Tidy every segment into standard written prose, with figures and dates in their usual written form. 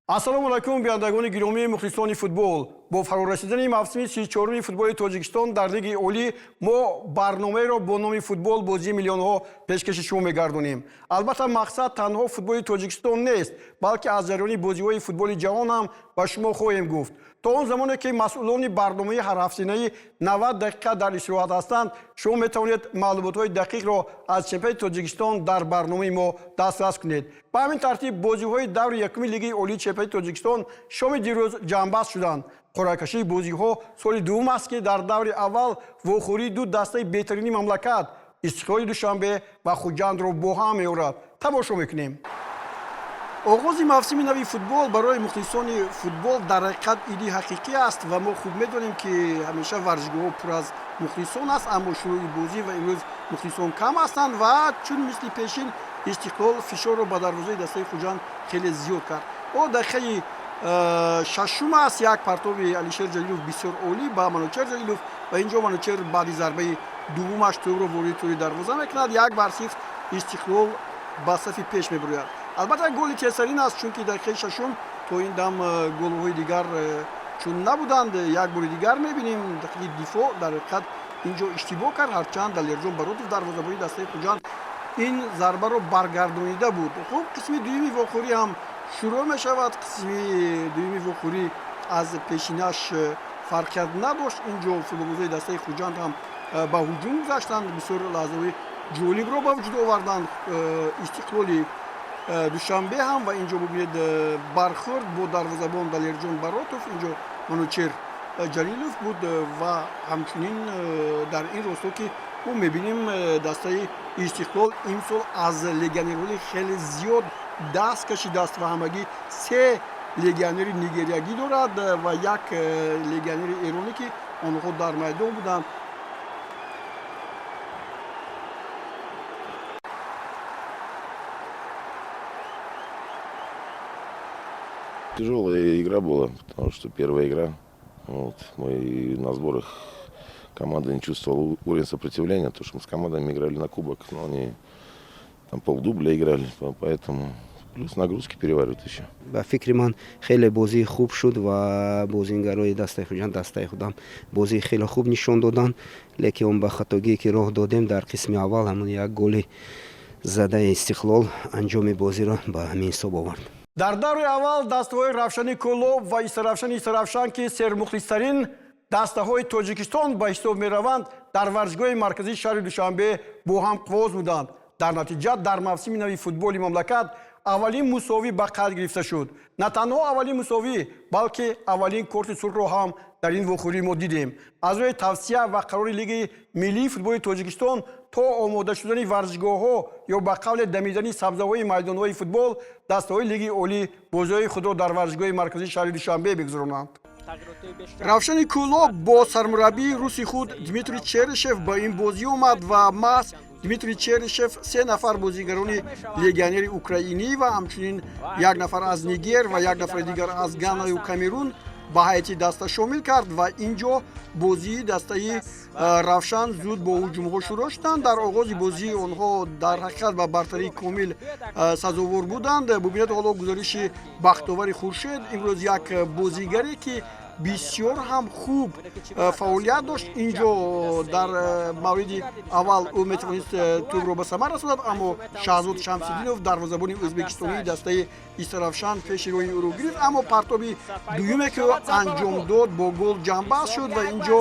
Ассалому алайкум, бинандагони гиромии мухлисони футбол. Бо фарорасидани мавсими 34-уми футболи Тоҷикистон дар Лиги Олӣ мо барномаеро бо номи «Футбол: бозии миллионҳо» пешкаши шумо мегардонем. Албатта, мақсад танҳо футболи Тоҷикистон нест, балки аз ҷараёни бозиҳои футболи ҷаҳон ҳам ба шумо хоҳем гуфт. То он замоне ки масъулони барномаи ҳарҳафтинаи 90 дақиқа дар истироҳат ҳастанд, шумо метавонед маълумотҳои дақиқро аз чемпионати Тоҷикистон дар барномаи мо дастрас кунед. Ба ҳамин тартиб, бозиҳои даври якуми Лиги Олии чемпионати Тоҷикистон шоми дирӯз ҷамъбаст шуданд. Қуръакашии бозиҳо соли дуввум аст, ки дар даври аввал вохӯрии ду дастаи беҳтарини мамлакат, Истиқлоли Душанбе ва Хуҷандро бо ҳам меорад. Тамошо мекунем. Оғози мавсими нави футбол барои мухлисони футбол дар ҳақиқат иди ҳақиқӣ аст ва мо хуб медонем, ки ҳамеша варзишгоҳҳо пур аз мухлисон аст, аммо шурӯи бозӣ ва имрӯз мухлисон кам ҳастанд ва чун мисли пешин Истиқлол фишорро ба дарвозаи дастаи Хуҷанд хеле зиёд кард. О дақиқаи шашум аст, як партоби Алишер Ҷалилов бисёр олӣ ба Манучер Ҷалилов ва инҷо Манучер баъди зарбаи дуввумаш тӯбро вориди тӯри дарвоза мекунад. 1-0 Истиқлол ба сафи пеш мебирояд. Албатта, голи тезтарин аст, чунки дақиқаи шашум то ин дам голҳои дигар чун набуданд. Як бори дигар мебинем, дақиқаи дифоъ дар ҳақиқат инҷо иштибоҳ кард, ҳарчанд Далерҷон Баротов, дарвозабони дастаи Хуҷанд, ин зарбаро баргардонида буд. Хуб, қисми дуюми вохӯрӣ ҳам шурӯъ мешавад. Қисми дуюми вохӯрӣ аз пешинаш фарқият надошт. Инҷо футболбозои дастаи Хуҷанд ҳам ба ҳуҷум гузаштанд, бисёр лаҳзаҳои ҷолибро ба вуҷуд оварданд Истиқлоли Душанбе ҳам. Ва инҷо бубинед, бархӯрд бо дарвозабон Далерҷон Баротов, инҷо Манучер Ҷалилов буд. Ва ҳамчунин дар ин росто, ки мо мебинем, дастаи Истиқлол имсол аз легионерҳои хеле зиёд даст кашидааст ва ҳамагӣ се легионери нигериягӣ дорад ва як легионери эронӣ, ки онҳо дар майдон буданд. Тяжелая игра была, потому что первая игра. Вот, мы на сборах, команда не чувствовала уровень сопротивления, потому что мы с командами играли на кубок, но они там полдубля играли, поэтому плюс нагрузки переваривают еще. Ба фикри ман, хеле бозии хуб шуд ва бозингарои дастаи Хуҷанд, дастаи худам бозии хеле хуб нишон доданд, лекин он ба хатогие ки роҳ додем дар қисми аввал, ҳамон як голи задаи Истиқлол анҷоми бозиро ба ҳамин ҳисоб овард. Дар даври аввал дастаҳои Равшани Кӯлоб ва Истаравшани Истаравшан, ки сермухлистарин дастаҳои Тоҷикистон ба ҳисоб мераванд, дар варзишгоҳи марказии шаҳри Душанбе бо ҳам қувоз буданд. Дар натиҷа, дар мавсими нави футболи мамлакат аввалин мусовӣ ба қайд гирифта шуд. На танҳо аввалин мусовӣ, балки аввалин корти сурхро ҳам дар ин вохӯрӣ мо дидем. Аз рӯи тавсия ва қарори Лигаи миллии футболи Тоҷикистон, то омода шудани варзишгоҳҳо ё ба қавле дамидани сабзаҳои майдонҳои футбол, дастаҳои Лиги Олӣ бозиҳои худро дар варзишгоҳи марказии шаҳри Душанбе бигузаронанд. Равшани Кӯлоб бо сармураббии руси худ Дмитрий Черышев ба ин бозӣ омад ва маҳз Дмитрий Черышев се нафар бозигарони легионери украинӣ ва ҳамчунин як нафар аз Нигер ва як нафари дигар аз Ганаю Камерун ба ҳайати даста шомил кард. Ва ин ҷо бозии дастаи Равшан зуд бо ҳуҷумҳо шурӯъ шуданд. Дар оғози бозӣ онҳо дар ҳақиқат ба бартарии комил сазовор буданд. Бубинед ҳоло гузориши Бахтовари Хуршед. Имрӯз як бозигаре, ки бисёр ҳам хуб фаъолият дошт инҷо, дар мавриди аввал ӯ метавонист тӯбро ба самар расонад, аммо Шаҳзод Шамсиддинов, дарвозабони ӯзбекистонии дастаи Истаравшан, пеши роҳи ӯро гирифт. Аммо партоби дуюме, ки ӯ анҷом дод, бо гол ҷамъбаст шуд. Ва инҷо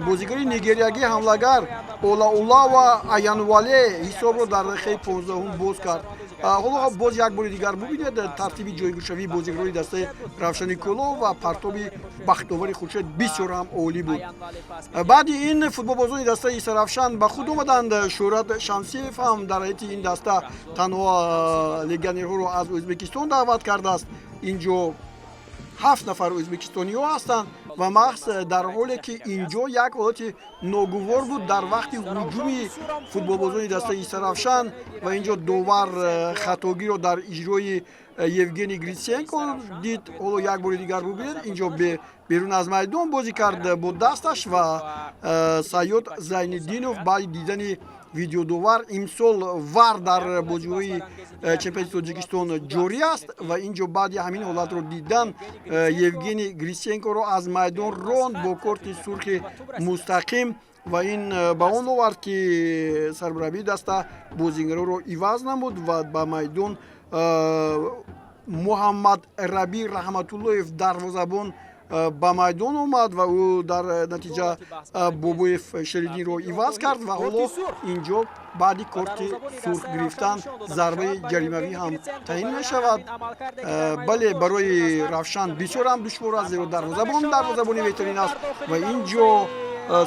бозигари нигериягӣ, ҳамлагар Олаулава Аянвале ҳисобро дар дақиқаи 15-ум боз кард. Ҳоло боз як бори дигар бубинед тартиби ҷойгиршавии бозигарони дастаи Равшани Кӯлоб ва партоби Бахтовари Хуршед бисёр ҳам олӣ буд. Баъди ин футболбозони дастаи Истаравшан ба худ омаданд. Шӯҳрат Шамсиев ҳам дар ҳайати ин даста танҳо легионерҳоро аз Ӯзбекистон даъват кардааст. Инҷо ҳафт нафар ӯзбекистониҳо ҳастанд ва маҳз дар ҳоле ки инҷо як ҳолати ногувор буд дар вақти ҳуҷуми футболбозони дастаи Истаравшан ва инҷо довар хатогиро дар иҷрои Евгений Гритсенко дид. Ҳоло як бори дигар бубинед, инҷо Берун аз майдон бозӣ кард бо дасташ ва Саёд Зайниддинов баъди дидани видеодовар, имсол ВАР дар бозиҳои чемпионати Тоҷикистон ҷорӣ аст, ва ин ҷо баъди ҳамин ҳолатро дидан Евгений Грисенкоро аз майдон ронд бо корти сурхи мустақим. Ва ин ба он овард, ки сармураббии даста бозигароро иваз намуд ва ба майдон Муҳаммад Рабӣ Раҳматуллоев, дарвозабон, ба майдон омад ва ӯ дар натиҷа Бобоев Шериддинро иваз кард. Ва ҳоло инҷо баъди корти сурх гирифтан зарбаи ҷаримавӣ ҳам таъин мешавад. Бале, барои Равшан бисёр ҳам душвор аст, зеро дарвозабон дарвозабони беҳтарин аст. Ва ин ҷо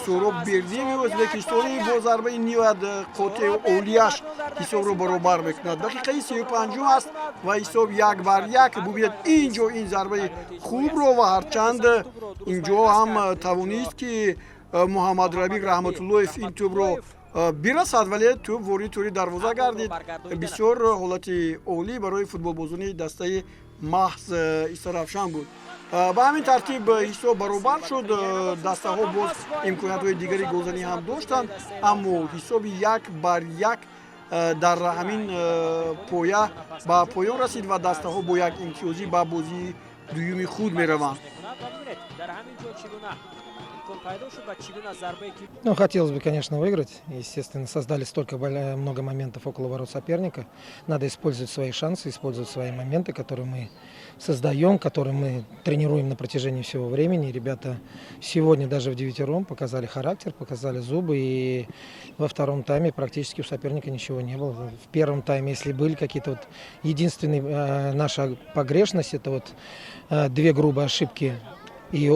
Суҳроб Бердиеви ӯзбекистонӣ бо зарбаи ниҳоят қотеъу олияш ҳисобро баробар мекунад. Дақиқаи 35-ум аст ва ҳисоб 1-1. Бубинед ин ҷо ин зарбаи хубро, ва ҳарчанд ин ҷо ҳам тавонист, ки Муҳаммадрабӣ Раҳматуллоев ин тӯбро бирасад, вале тӯб ворид тӯри дарвоза гардид. Бисёр ҳолати олӣ барои футболбозони дастаи маҳз Истаравшан буд. Ба ҳамин тартиб ҳисоб баробар шуд. Дастаҳо боз имкониятҳои дигари голзанӣ ҳам доштанд, аммо ҳисоби 1-1 дар ҳамин поя ба поён расид ва дастаҳо бо як имтиёзӣ ба бозии дуюми худ мераванд. Дар ҳамин ҷо чӣ гуна имкон пайдо шуд ва чӣ гуна зарбае ки Ну, хотелось бы, конечно, выиграть. Естественно, создали столько много моментов около ворот соперника. Надо использовать свои шансы, использовать свои моменты, которые мы создаем, которые мы тренируем на протяжении всего времени. Ребята сегодня даже вдевятером показали характер, показали зубы. И во втором тайме практически у соперника ничего не было. В первом тайме, если были какие-то вот, единственная наша погрешность, это вот две грубые ошибки, и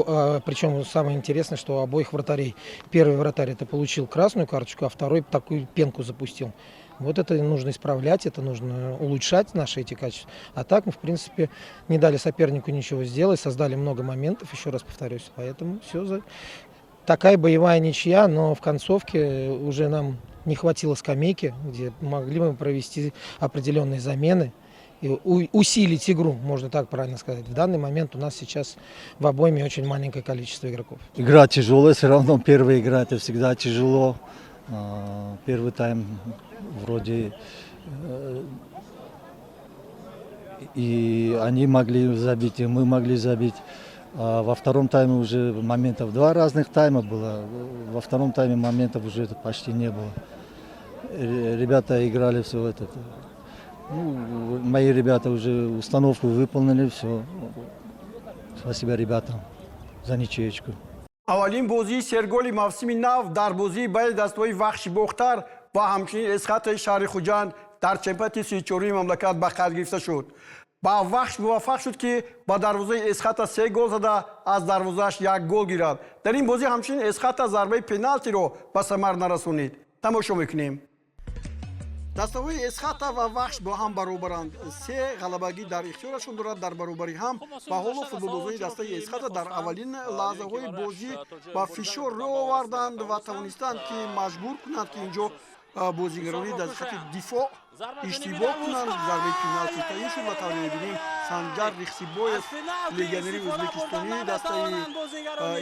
причем самое интересное, что у обоих вратарей. Первый вратарь это получил красную карточку, а второй такую пенку запустил. Вот это нужно исправлять, это нужно улучшать, наши эти качества. А так мы, в принципе, не дали сопернику ничего сделать, создали много моментов, еще раз повторюсь. Поэтому все за... Такая боевая ничья, но в концовке уже нам не хватило скамейки, где могли бы провести определенные замены и усилить игру, можно так правильно сказать. В данный момент у нас сейчас в обойме очень маленькое количество игроков. Игра тяжелая, все равно первая игра — это всегда тяжело. Первый тайм вроде и они могли забить, и мы могли забить. А во втором тайме уже моментов, два разных тайма было. Во втором тайме моментов уже почти не было. Ребята играли все это. Ну, мои ребята уже установку выполнили, все. Спасибо ребятам за ничеечку. Аввалин бозии серголи мавсими нав дар бозии байни дастаҳои Вахши Бохтар ва ҳамчунин Эсхатаи шаҳри Хуҷанд дар чемпионати 34-уми мамлакат ба қайд гирифта шуд. Ба Вахш муваффақ шуд, ки ба дарвозаи Эсхата се гол зада, аз дарвозааш як гол гирад. Дар ин бозӣ ҳамчунин Эсхата зарбаи пеналтиро ба самар нарасонид. Тамошо мекунем. Дастаҳои Эсхата ва Вахш бо ҳам баробаранд, се ғалабагӣ дар ихтиёрашон дорад дар баробари ҳам. Ва ҳоло футболбозони дастаи Эсхата дар аввалин лаҳзаҳои бозӣ ба фишор рӯ оварданд ва тавонистанд, ки маҷбур кунанд, ки инҷо бозигарони дар хати дифоъ иштибоҳ кунанд. Зарбаи пеналти таъин шуд ва тавре мебинем, Санҷар Рихсибоев, легионери ӯзбекистонии дастаи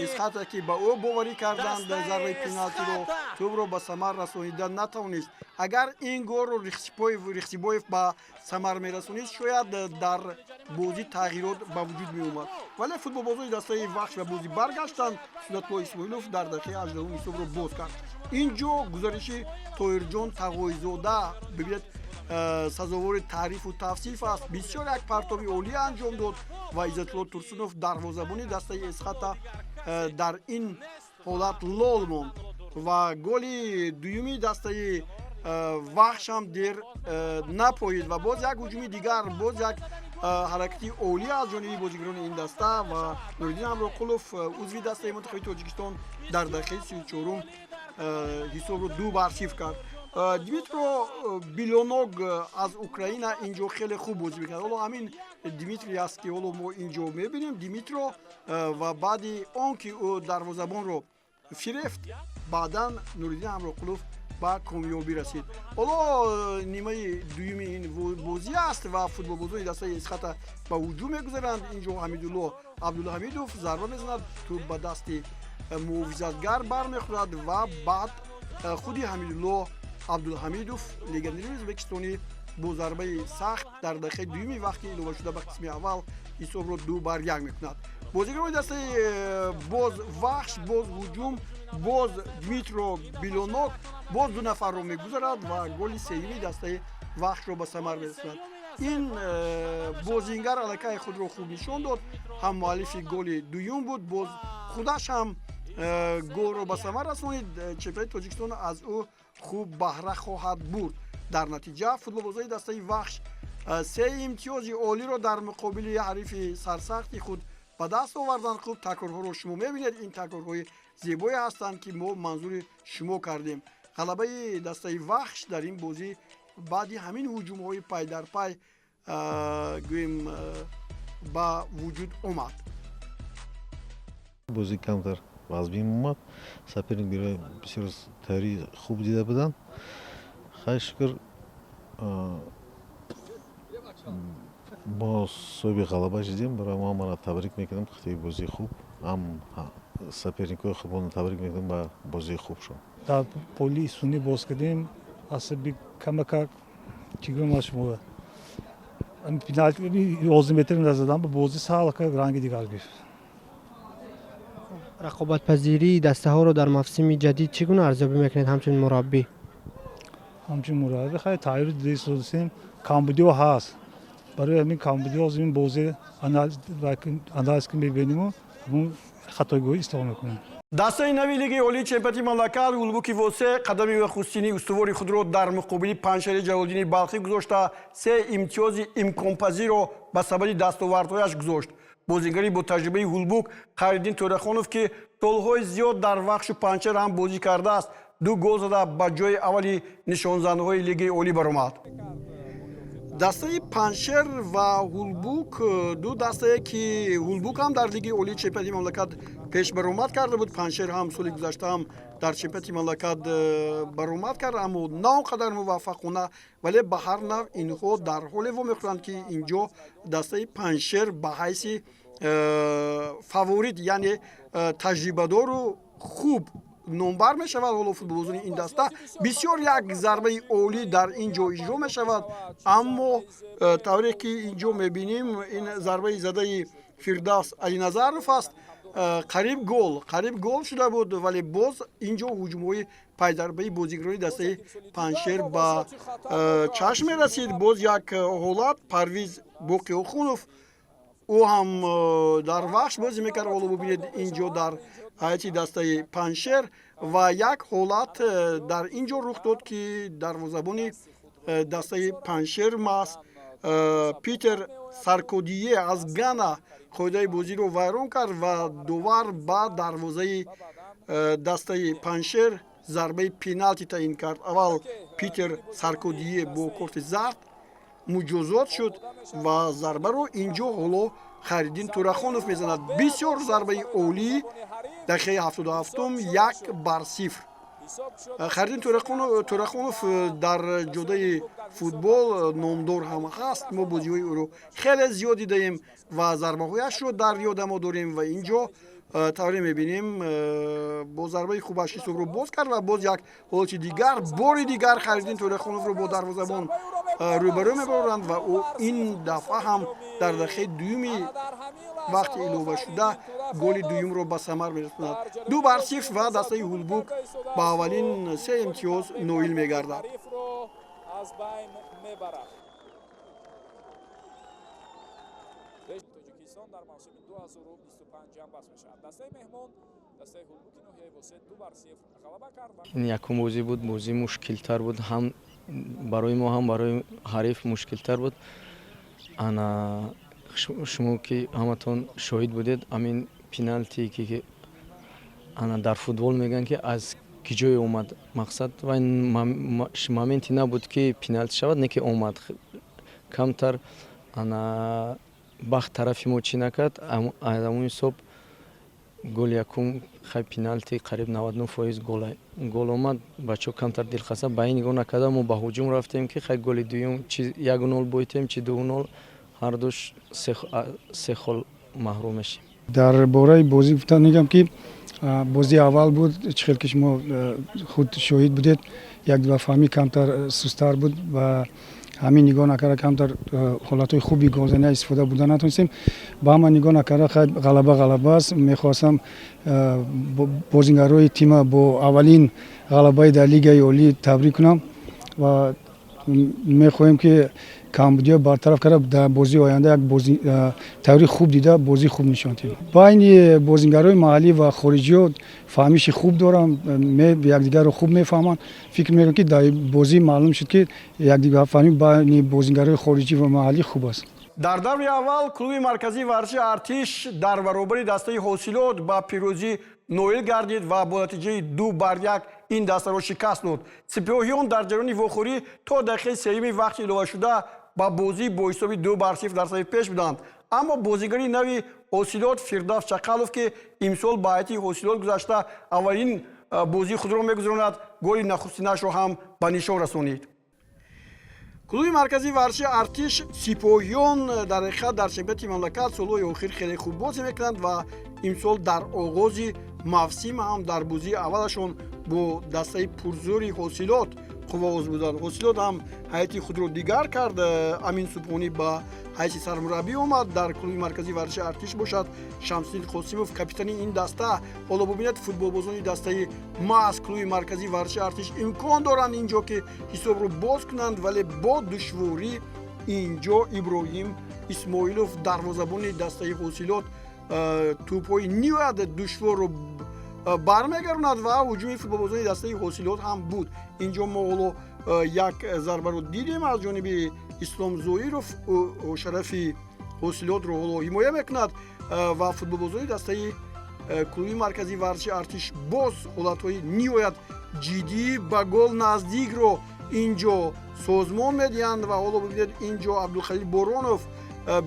Эсхата, ки ба ӯ боварӣ карданд зарбаи пеналтиро, тӯбро ба самар расонида натавонист. Агар ин голро Рихсибоев ба самар мерасонид, шояд дар бозӣ тағйирот ба вуҷуд меомад. Вале футболбозони дастаи Вахш ба бозӣ баргаштанд. Сунатулло Исмоилов дар дақиқаи 18-ум ҳисобро боз кард. Ин ҷо гузариши Тоирҷон Тағоизода, бибинед, сазовори таърифу тавсиф аст. Бисёр як партоби олӣ анҷом дод ва Иззатулло Турсунов, дарвозабони дастаи Эсхата, дар ин ҳолат лол монд. Ва голи дуюми дастаи Вахш ҳам дер напоид ва боз як ҳуҷуми дигар, боз як ҳаракати олӣ аз ҷониби бозигарони ин даста ва Нуриддин Ҳамроқулов, узви дастаи мунтахаби Тоҷикистон, дар дақиқаи 34-ум ҳисобро 2-0 кард. Дмитро Билоног аз Украина инҷо хеле хуб бозӣ мекард. Ҳоло ҳамин Дмитрий аст, ки ҳоло мо инҷо мебинем Дмитро. Ва баъди он ки ӯ дарвозабонро фирефт, баъдан Нуриддин Ҳамроқулов Ба комёбӣ расид. Ҳоло нимаи дуюми ин бозӣ аст ва футболбозони дастаи Эсхата ба ҳуҷум мегузаранд. Ин ҷо Ҳамидулло Абдулҳамидов зарба мезанад, тӯб ба дасти муҳофизатгар бармехӯрад ва баъд худи Ҳамидулло Абдулҳамидов, легионери ӯзбекистонӣ, бо зарбаи сахт дар дақиқаи дуюми вақти иловашуда ба қисми аввал ҳисобро 2-1 мекунад. Бозигарони дастаи боз Вахш, боз ҳуҷум, боз Дмитро Билонок боз ду нафарро мегузарад ва голи сеюми дастаи Вахшро ба самар мерасонад. Ин бозингар аллакай худро хуб нишон дод, ҳам муаллифи голи дуюм буд, боз худаш ҳам голро ба самар расонид. Чемпионати Тоҷикистон аз ӯ хуб баҳра хоҳад бурд. Дар натиҷа футболбозони дастаи Вахш се имтиёзи олиро дар муқобили ҳарифи сарсахти худ ба даст оварданд. Хуб, такрорҳоро шумо мебинед. Ин такрорҳои зебое ҳастанд, ки мо манзури шумо кардем. Ғалабаи дастаи Вахш дар ин бозӣ баъди ҳамин ҳуҷумҳои пайдарпай, гӯем, ба вуҷуд омад. Бозӣ камтар вазмин омад, соперник бисёр тайёрии хуб дида буданд. Хай, шукр, мо соҳиби ғалаба шудем. Барои мо ҳамаро табрик мекунам, хеле бозии хуб, ҳам соперникҳои худмонро табрик мекунам ба бозии хубшон. Дар поли сунӣ боз кардем, асаби камакак, чӣ гӯям аз шумо, пеналти 11 метр назадан, ба бозӣ салака ранги дигар гирифт. Рақобатпазирии дастаҳоро дар мавсими ҷадид чӣ гуна арзёбӣ мекунед ҳамчун мураббӣ? Ҳамчун мураббӣ, хай, тайёри дидесодисем, камбудиҳо ҳаст. Барои ҳамин камбудиҳо ин бозӣ анализ ки мебиниму, ҳамун хатогиҳо ислоҳ мекунем. Дастаи нави Лигаи олии чемпионати мамлакат Ҳулбуки Восе қадами нахустини устувори худро дар муқобили Панҷшери Ҷалолиддини Балхӣ гузошта, се имтиёзи имконпазирро ба сабади дастовардҳояш гузошт. Бозигари бо таҷрибаи Ҳулбук Хайриддин Тӯрахонов, ки солҳои зиёд дар Вахшу Панҷшер ҳам бозӣ кардааст, ду гол зада, ба ҷои аввали нишонзанҳои Лигаи олӣ баромад. Дастаи Панҷшер ва Ҳулбук ду дастае, ки Ҳулбук ҳам дар Лигаи олии чемпионати мамлакат пеш баромад карда буд, Панҷшер ҳам соли гузашта ҳам дар чемпионати мамлакат баромад кард, аммо на он қадар муваффақона. Вале ба ҳар нав инҳо дар ҳоле вомехӯранд, ки ин ҷо дастаи Панҷшер ба ҳайси фаворит, яъне таҷрибадору хуб номбар мешавад. Ҳоло футболбозони ин даста, бисёр як зарбаи олӣ дар ин ҷо иҷро мешавад, аммо тавре ки ин ҷо мебинем, ин зарбаи задаи Фирдавс Алиназаров аст. Қариб гол шуда буд, вале боз ин ҷо ҳуҷумҳои пайдарпайи бозигарони дастаи Панҷшер ба чашм мерасид. Боз як ҳолат, Парвиз Боқиохунов, ӯ ҳам дар Вахш бозӣ мекард, ҳоло бубинед, ин ҷо дар ҳайати дастаи Панҷшер. Ва як ҳолат дар ин ҷо рух дод, ки дарвозабони дастаи Панҷшер маҳз Питер Саркодие аз Гана қоидаи бозиро вайрон кард ва довар ба дарвозаи дастаи Панҷшер зарбаи пеналти таъин кард. Аввал Питер Саркодие бо корти зард муҷозот шуд ва зарбаро ин ҷо ҳоло Хайриддин Турахонов мезанад. Бисёр зарбаи олӣ! Дақиқаи 77-ум, 1-0. Хайриддин Турахонов дар ҷодаи футбол номдор ҳам ҳаст. Мо бозиҳои ӯро хеле зиёд дидаем ва зарбаҳояшро дар ёдамо дорем. Ва ин ҷо тавре мебинем, бо зарбаи хубаш ҳисобро боз кард. Ва боз як ҳолати дигар, бори дигар Хайриддин Турахоновро бо дарвозабон рӯбарӯ мебароранд ва ӯ ин дафъа ҳам дар дақиқаи дуюми вақти иловашуда голи дуюмро ба самар мерасонад. 2-0 ва дастаи Ҳулбук ба аввалин се имтиёз ноил мегардад. Аз байн мебарад. Тоҷикистон дар мавсими 2025 ҷамъбаст мешавад. Дастаи меҳмон, дастаи Ҳулбуки ноҳияи Восе, 2-0 ғалаба кард. Ин якум бозӣ буд. Бозӣ мушкилтар буд, ҳам барои мо, ҳам барои ҳариф мушкилтар буд. Ана шумо ки ҳаматон шоҳид будед, ҳамин пеналти ки ана дар футбол мегӯянд, ки аз ки ҷое омад, мақсад вай моменте набуд, ки пеналти шавад, не ки омад. Камтар ана бахт тарафи мо чӣ накард, аз ҳамон ҳисоб. Голи якум хай пеналти, қариб 99% гол омад. Бачаҳо камтар дилхаста, ба ин нигоҳ накарда, мо ба ҳуҷум рафтем, ки хай голи дуюм чи 1-0 бойтем, чи 2-0, ҳардуш се хол маҳрум мешем. Дар бораи бозӣ гуфтан мегам, ки бозии аввал буд. Чӣ хел ки шумо худ шоҳид будед, як дуфаҳмӣ камтар сустар буд ва ҳамин нигоҳ накарда, камтар ҳолатҳои хуби голзания истифода бурда натонистем. Ба ҳама нигоҳ накарда, хай, ғалаба ғалаба аст. Мехостам бозингарои тима бо аввалин ғалабаи дар Лигаи олӣ табрик кунам ва мехоҳем, ки камбудиҳо бартараф карда, дар бозии оянда як таври хуб дида, бозии хуб нишон диҳем. Байни бозингарои маҳаллӣ ва хориҷиҳо фаҳмиши хуб дорам, якдигарро хуб мефаҳманд. Фикр мекунам, ки дар бозӣ маълум шуд, ки якдигарфаҳмӣ байни бозингарои хориҷӣ ва маҳаллӣ хуб аст. Дар даври аввал клуби марказии варзиши Артиш дар баробари дастаи Ҳосилот ба пирӯзӣ ноил гардид ва бо натиҷаи 2-1 ин дастаро шикаст дод. Сипоҳиён дар ҷараёни вохӯрӣ то дақиқаи сеюми вақти иловашуда ба бозӣ бо ҳисоби 2-0 дар сафи пеш буданд, аммо бозигари нави Ҳосилот Фирдавс Чақалов, ки имсол ба ҳайати Ҳосилот гузашта, аввалин бозии худро мегузаронад, голи нахустинашро ҳам ба нишон расонид. Клуби марказии варзиши Артиш, Сипоҳиён дар ҳақиқат дар чемпионати мамлакат солҳои охир хеле хуб бозӣ мекунанд ва имсол дар оғози мавсим ҳам дар бозии аввалашон бо дастаи пурзӯри Ҳосилот қувваоз буданд. Ҳосилот ҳам ҳайати худро дигар кард, Амин Субҳонӣ ба ҳайси сармураббӣ омад. Дар клуби марказии варзиши Артиш бошад, Шамсиддин Қосимов капитани ин даста. Ҳоло бубинед, футболбозони дастаи маҳз клуби марказии варзиши Артиш имкон доранд инҷо, ки ҳисобро боз кунанд, вале бо душворӣ инҷо Иброҳим Исмоилов, дарвозабони дастаи Ҳосилот, тӯбҳои ниҳоят душворро бармегардонад ва ҳуҷуми футболбозони дастаи Ҳосилот ҳам буд. Инҷо мо ҳоло як зарбаро дидем аз ҷониби Ислом Зоиров, шарафи Ҳосилотро ҳоло ҳимоя мекунад ва футболбозони дастаи клуби марказии варзиши Артиш боз ҳолатҳои ниҳоят ҷиддӣ, ба гол наздикро инҷо созмон медиҳанд. Ва ҳоло бибинед, инҷо Абдулхалил Боронов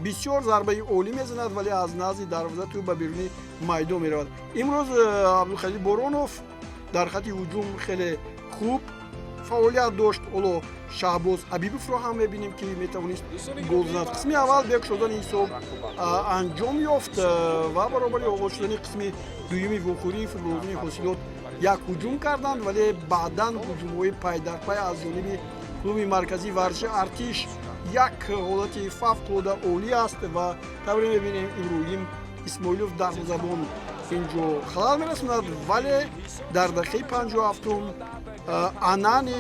бисёр зарбаи олӣ мезанад, вале аз назди дарвоза тӯб ба беруни майдон меравад. Имрӯз Абдулхалил Боронов дар хатти ҳуҷум хеле хуб фаъолият дошт. Ҳоло Шаҳбоз Ҳабибовро ҳам мебинем, ки метавонист гол занад. Қисми аввал бе кушодани ҳисоб анҷом ёфт ва баробари оғоз шудани қисми дуюми вохӯрии футболбозони Ҳосилот як ҳуҷум карданд, вале баъдан ҳуҷумҳои пайдарпай аз ҷониби клуби марказии варзиши Артиш. Як ҳолати фавқулода олӣ аст ва тавре мебинем, Иброҳим Исмоилов, дарвозабон, инҷо халал мерасонад, вале дар дақиқаи 57-ум Анани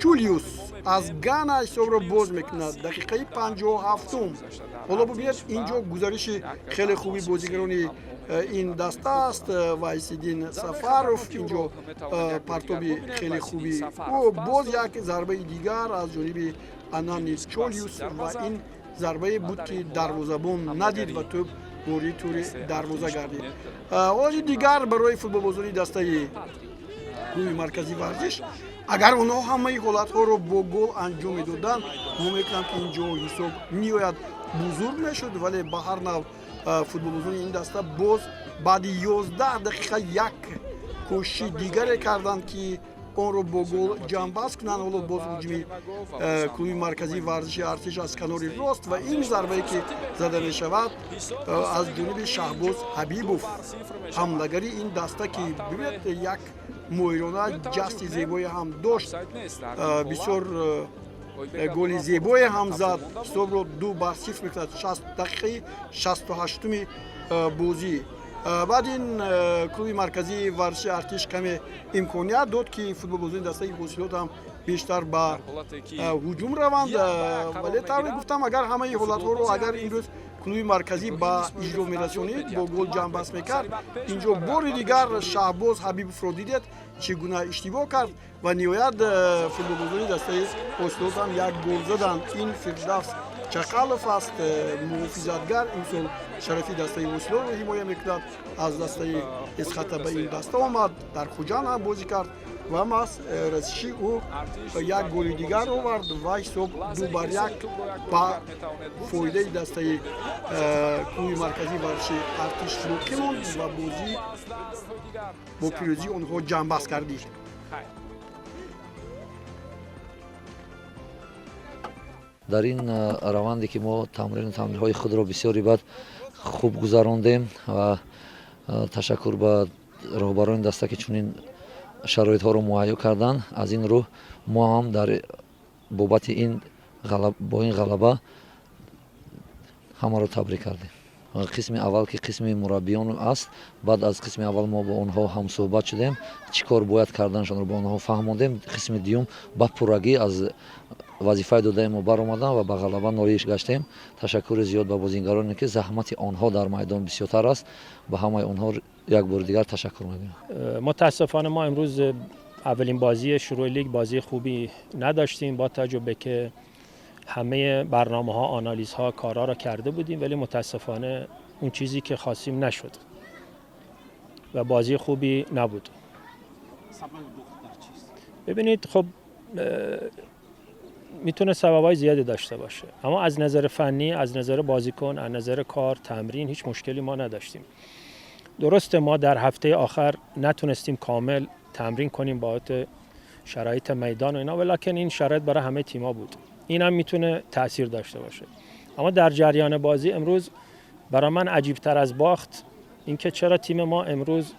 Чулиус аз Гана ҳисобро боз мекунад. Дақиқаи 57-ум. Ҳоло бубинед, инҷо гузариши хеле хуби бозигарони ин даста аст. Вайсиддин Сафаров, инҷо партоби хеле хуби ӯ, боз як зарбаи дигар аз ҷониби Анани Чолиус ва ин зарбае буд, ки дарвозабон надид ва тӯб вориди тӯри дарвоза гардид. Ҳолати дигар барои футболбозони дастаи клуби марказии варзиш. Агар онҳо ҳамаи ҳолатҳоро бо гол анҷом медоданд, гумон мекунам, ки инҷо ҳисоб ниҳоят бузург мешуд, вале ба ҳар нав футболбозони ин даста боз баъди 11 дақиқа як кӯшиши дигаре карданд, ки онро бо гол ҷамъбаст кунанд. Ҳоло боз ҳуҷуми клуби марказии варзиши Артиш аз канори рост ва ин зарбае, ки зада мешавад аз ҷониби Шаҳбоз Ҳабибов, ҳамлагари ин даста, ки бибинед, як моҳирона ҷасти зебое ҳам дошт, бисёр голи зебое ҳам зад, ҳисобро 2-0 мекунад дақиқаи 68-уми бозӣ. Баъд ин клуби марказии варзиши Артиш каме имконият дод, ки футболбозони дастаи Ҳосилот ҳам бештар ба ҳуҷум раванд, вале тавре гуфтам, агар ҳамаи ҳолатҳоро агар имрӯз клуби марказӣ ба иҷро мерасонид, бо гол ҷамъбаст мекард. Инҷо бори дигар Шаҳбоз Ҳабибовро дидед, чӣ гуна иштибоҳ кард ва ниҳоят футболбозони дастаи Ҳосилот ҳам як гол заданд. Ин Фирдавс Чақалов аст, муҳофизатгар, имсол шарафи дастаи Ҳосилотро ҳимоя мекунад. Аз дастаи Эсхата ба ин даста омад, дар Хуҷанд ҳам бозӣ кард. Ва маҳз расиши ӯ як голи дигар овард ва ҳисоб 2-1 ба фоидаи дастаи клуби марказии варзиши Артиш боқӣ монд ва бозӣ бо пирӯзии онҳо ҷамъбаст гардид. Дар ин раванде ки мо тамрину тамринҳои худро бисёри бад хуб гузарондем ва ташаккур ба роҳбарони даста, ки чунин шароитҳоро муҳайё карданд. Аз ин рӯ мо ҳам дар бобати ин бо ин ғалаба ҳамаро табрик кардем. Қисми аввал, ки қисми мураббиён аст, баъд аз қисми аввал мо бо онҳо ҳамсӯҳбат шудем, чӣ кор бояд карданашонро бо онҳо фаҳмондем. Қисми дуюм ба пуррагӣ аз вазифаи додаи мо баромаданд ва ба ғалаба ноил гаштем. Ташаккури зиёд ба бозингароне, ки заҳмати онҳо дар майдон бисёртар аст. Ба ҳамаи онҳо як бори дигар ташаккур мегӯям. Мутаассифона мо имрӯз аввалин бозии шурӯи лиг бозии хубе надоштем, бо таҷриба ки همه برنامه ها، آنالیز ها، کارا را کرده بودیم، ولی متاسفانه اون چیزی که خواستیم نشد و بازی خوبی نبود. ببینید، خب میتونه سببای زیادی داشته باشه، اما از نظر فنی، از نظر بازیکن، از نظر کار، تمرین هیچ مشکلی ما نداشتیم. درسته ما در هفته آخر نتونستیم کامل تمرین کنیم بابت شرایط میدان و اینا، ولیکن این شرایط برای همه تیم‌ها بود. این هم میتونه تاثیر داشته باشه. اما در جریان بازی امروز برای من عجیب‌تر از باخت اینکه چرا تیم ما امروز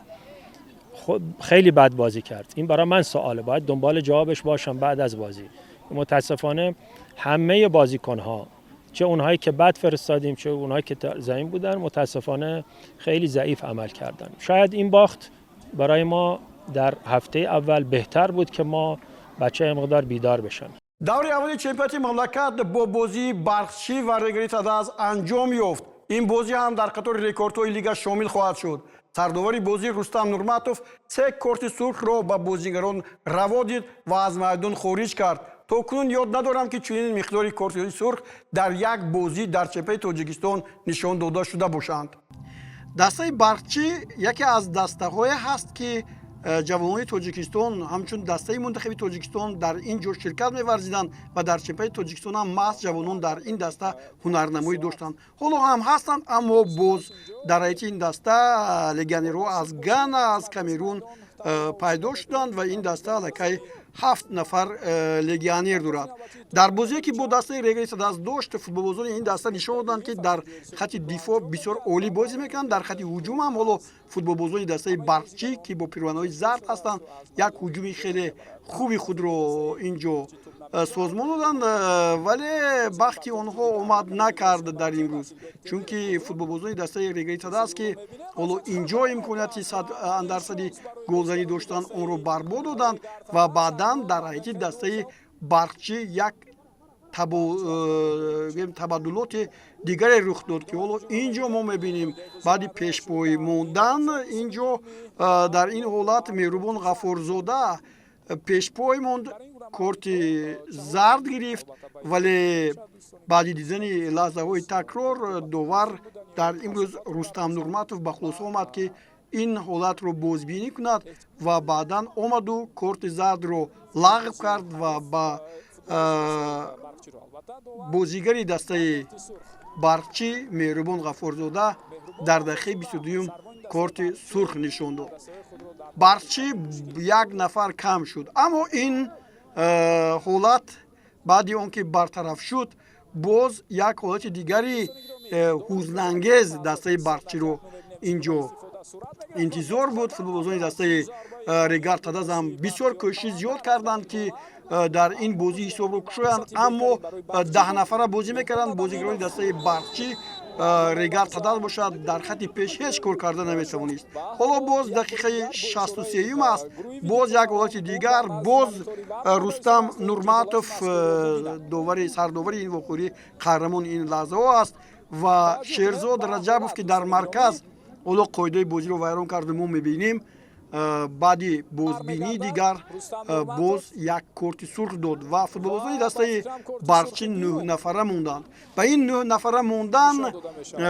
خیلی بد بازی کرد. این برای من سواله، باید دنبال جوابش باشم بعد از بازی. متاسفانه همه بازیکن‌ها، چه اونهایی که بد فرستادیم چه اونهایی که زمین بودن، متاسفانه خیلی ضعیف عمل کردن. شاید این باخت برای ما در هفته اول بهتر بود که ما بچه مقدار بیدار بشن. Даври аввали чемпионати мамлакат бо бозии Барқчӣ ва Регари Тадаз анҷом ёфт. Ин бозӣ ҳам дар қатори рекордҳои лига шомил хоҳад шуд. Сардовари бозӣ Рустам Нурматов се корти сурхро ба бозигарон раво дид ва аз майдон хориҷ кард. То кунун ёд надорам, ки чунин миқдори кортиҳои сурх дар як бозӣ дар чемпионати Тоҷикистон нишон дода шуда бошанд. Дастаи Барқчӣ яке аз дастаҳое ҳаст, ки ҷавонони Тоҷикистон ҳамчун дастаи мунтахаби Тоҷикистон дар ин ҷо ширкат меварзиданд ва дар чемпионати Тоҷикистон ҳам маҳз ҷавонон дар ин даста ҳунарнамоӣ доштанд. Ҳоло ҳам ҳастанд, аммо боз дар ҳайати ин даста легионерҳо аз Гана, аз Камерун пайдо шуданд ва ин даста аллакай 7 нафар легионер дорад. Дар бозие, ки бо дастаи Регари Тадаз дошт, футболбозони ин даста нишон доданд, ки дар хати дифоъ бисёр олӣ бозӣ мекунанд. Дар хати ҳуҷум ҳам ҳоло футболбозони дастаи Барқчӣ, ки бо пирванҳои зард ҳастанд, як ҳуҷуми хеле хуби худро ин ҷо созмон доданд, вале бахти онҳо омад накард дар имрӯз, чунки футболбозони дастаи Регари Тадаз, ки ҳоло инҷо имконияти 100% голзанӣ доштанд, онро барбод доданд ва баъдан дар ҳайати дастаи Барқчӣ як табаддулоти дигаре рух дод, ки ҳоло ин ҷо мо мебинем. Баъди пешпоӣ мондан ин ҷо дар ин ҳолат Меҳрубон Ғаффорзода пешпой монд, корти зард гирифт, вале баъди дидани лаҳзаҳои такрор довар дар имрӯз Рустам Нурматов ба хулоса омад, ки ин ҳолатро бозбинӣ кунад ва баъдан омаду корти зардро лағв кард ва ба бозигари дастаи Барқчӣ Меҳрубон Ғаффорзода дар дақиқаи 22-юм корти сурх нишон дод. Барқчӣ як нафар кам шуд, аммо ин ҳолат баъди он ки бартараф шуд, боз як ҳолати дигари ҳузнангез дастаи Барқчиро ин ҷо интизор буд. Футболбозони дастаи Регар Тадаз ҳам бисёр кӯшиши зиёд карданд, ки дар ин бозӣ ҳисобро кушоянд, аммо 10 нафара бозӣ мекарданд бозигарони дастаи Барқчӣ. Регар Тадаз бошад, дар хати пеш ҳеҷ кор карда наметавонист. Ҳоло боз дақиқаи 63-юм аст, боз як ҳолати дигар, боз Рустам Нурматов, довари сардовари ин вохӯрӣ, қаҳрамони ин лаҳзаҳо аст ва Шерзод Раҷабов, ки дар марказ ҳоло қоидаи бозиро вайрон карду мо мебинем, баъди бозбинии дигар боз як корти сурх дод ва футболбозони дастаи Барқчӣ 9 нафара монданд. Ба ин 9 нафара мондан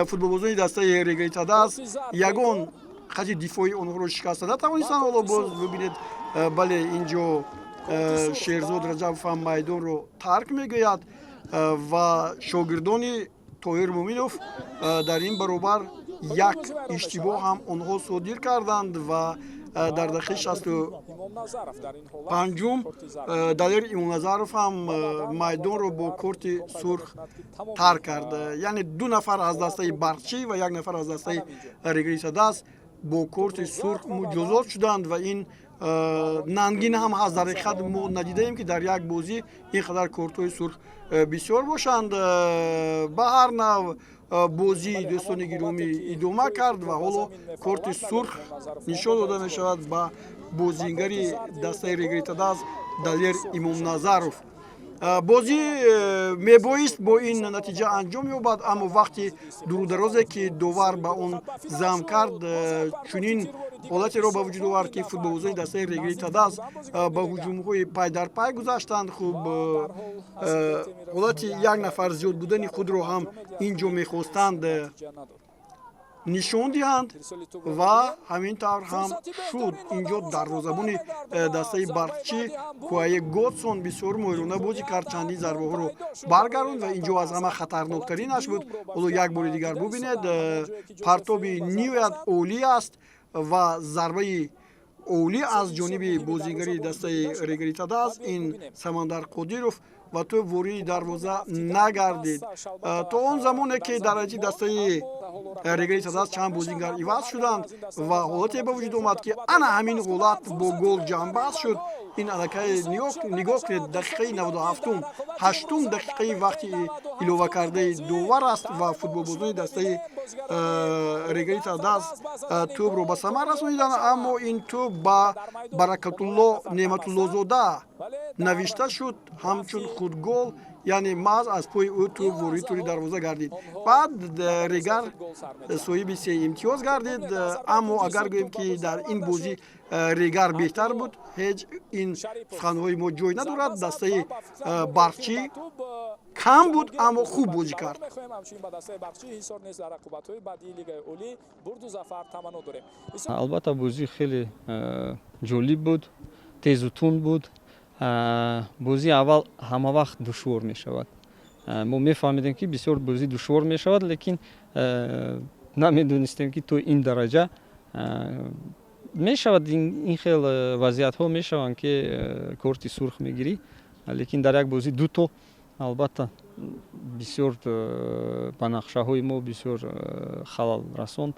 футболбозони дастаи Регари Тадаз ягон Хати дифои онҳоро шикаста натавонистанд. Ҳоло боз бибинед, бале, ин ҷо Шерзод Раҷабов ҳам майдонро тарк мегӯяд ва шогирдони Тоҳир Муъминов дар ин баробар як иштибоҳ ҳам онҳо содир карданд ва дар дақиқаи 65-ум Далер Имомназаров ҳам майдонро бо корти сурх тарк кард. Яъне ду нафар аз дастаи Барқчӣ ва як нафар аз дастаи Регари Тадаз бо корти сурх муҷозот шуданд ва ин нангин ҳам ҳаст. Дар ҳақиқат, мо надидаем, ки дар як бозӣ ин қадар кортҳои сурх бисёр бошанд. Ба ҳар нав, бозии, дӯстони гиромӣ, идома кард ва ҳоло корти сурх нишон дода мешавад ба бозингари дастаи Регари Тадаз Далер Имомназаров. Бозӣ мебоист бо ин натиҷа анҷом ёбад, аммо вақти дурударозе, ки довар ба он зам кард, чунин ҳолатеро ба вуҷуд овард, ки футболбозони дастаи Регари Тадаз ба ҳуҷумҳои пай дар пай гузаштанд. Хуб, ҳолати як нафар зиёд будани худро ҳам ин ҷо мехостанд нишон диҳанд ва ҳамин тавр ҳам шуд. Инҷо дарвозабони дастаи Барқчӣ Куае Годсон бисёр моҳирона бозӣ кард, чандин зарбаҳоро баргардонд ва инҷо аз ҳама хатарноктаринаш буд. Ҳоло як бори дигар бубинед, партоби ниҳоят олӣ аст ва зарбаи олӣ аз ҷониби бозигари дастаи Регари Тадаз, ин Самандар Қодиров, ва тӯб вориди дарвоза нагардид. То он замоне ки дар ҳайати дастаи Регари Тадаз чанд бозингар иваз шуданд ва ҳолате ба вуҷуд омад, ки ана ҳамин ҳолат бо гол ҷамъбаст шуд. Ин аллакай, нигоҳ кунед, дақиқаи 97-ум, ҳаштум дақиқаи вақти иловакардаи довар аст ва футболбозони дастаи Регари Тадаз тӯбро ба самар расониданд, аммо ин тӯб ба Баракатулло Неъматуллозода навишта шуд ҳамчун худгол, яъне маҳз аз пои ӯ тӯб вориди тури дарвоза гардид. Баъд Регар соҳиби се имтиёз гардид. Аммо агар гӯем, ки дар ин бозӣ Регар беҳтар буд, ҳеҷ ин суханҳои мо ҷой надорад. Дастаи Барқчӣ кам буд, аммо хуб бозӣ кард. Мехоҳем ҳамчунин ба дастаи Барқчии Ҳисор низ дар рақобатҳои баъдии Лигаи Олӣ бурду зафар таманно дорем. Албатта, бозӣ хеле ҷолиб буд, тезу тунд буд. Бозии аввал ҳама вақт душвор мешавад. Мо мефаҳмидем, ки бисёр бозӣ душвор мешавад, лекин намедонистем, ки то ин дараҷа мешавад. Ин хел вазъиятҳо мешаванд, ки корти сурх мегирӣ, лекин дар як бозӣ дуто, албатта, бисёр ба нақшаҳои мо бисёр халал расонд.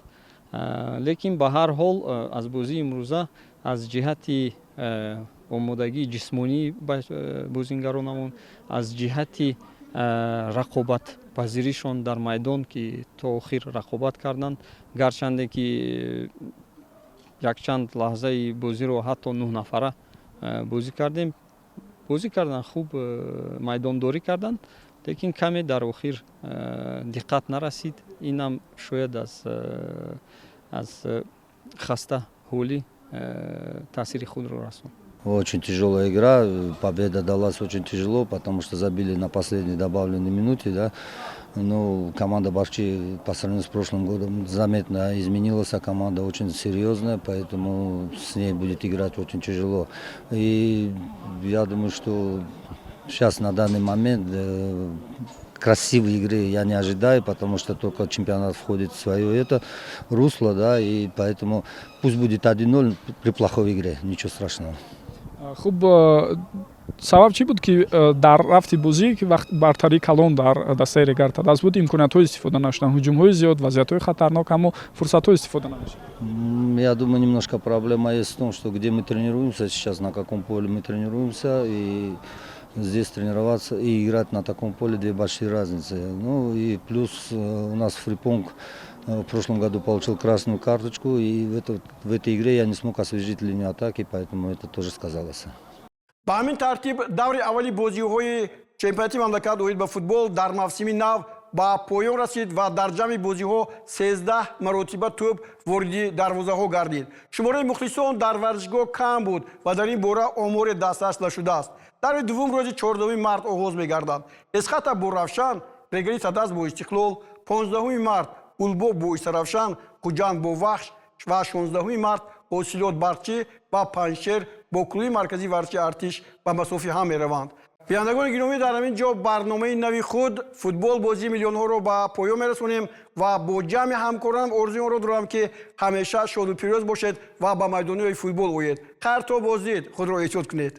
Лекин ба ҳар ҳол, аз бозии имрӯза аз ҷиҳати омодагии ҷисмонии бозингаронамон, аз ҷиҳати рақобатпазиришон дар майдон, ки то охир рақобат карданд, гарчанде ки якчанд лаҳзаи бозиро ҳатто нӯҳнафара бозӣ кардем, бозӣ карданд, хуб майдондорӣ карданд, лекин каме дар охир диққат нарасид. Инам шояд аз хаста ҳолӣ таъсири худро расонд. Очень тяжелая игра, победа далась очень тяжело, потому что забили на последней добавленной минуте, да. Ну, команда Баркчи по сравнению с прошлым годом заметно изменилась, а команда очень серьезная, поэтому с ней будет играть очень тяжело. И я думаю, что сейчас на данный момент красивой игры я не ожидаю, потому что только чемпионат входит в свое это русло, да, и поэтому пусть будет 1-0 при плохой игре, ничего страшного. Хуб, сабаб чӣ буд, ки дар рафти бозӣ, ки вақт бартарии калон дар дастаи Регар Тадаз буд, имкониятҳо истифода нашуданд? Ҳуҷумҳои зиёд, вазъиятҳои хатарнок, аммо фурсатҳо истифода намешавад. Я думаю, немножко проблема есть в том, что где мы тренируемся сейчас, на каком поле мы тренируемся, и здесь тренироваться и играть на таком поле — две большие разницы. Ну и плюс у нас Фрипонг в прошлом году получил красную карточку, и в этой игре я не смог освежить линию атаки, поэтому это тоже сказалось. Ба ҳамин тартиб, даври аввали бозиҳои чемпионати мамлакат оид ба футбол дар мавсими нав ба поён расид ва дар ҷамъи бозиҳо 13 маротиба тӯб вориди дарвозаҳо гардид. Шумораи мухлисон дар варзишгоҳ кам буд ва дар ин бора оморе дастрас нашудааст. Даври дуввум рӯзи 14 март оғоз мегардад. Эсхата бо Равшан, Регари Тадаз бо Истиқлол, 15 март Улбо бо Истаравшан, Хуҷанд бо Вахш. ва 16 март Ҳосилот Барқчӣ ва Панҷшер бо клуби марказии варзиши Артиш ба масофи ҳам мераванд. Бинандагони гиромӣ, дар ҳамин ҷо барномаи нави худ «Футбол: бозии миллионҳоро» ба поён мерасонем ва бо ҷамъи ҳамкорам орзуи онро дорам, ки ҳамеша шоду пирӯз бошед ва ба майдониҳои футбол оед. Хайр, то боздид, худро эҳтиёт кунед.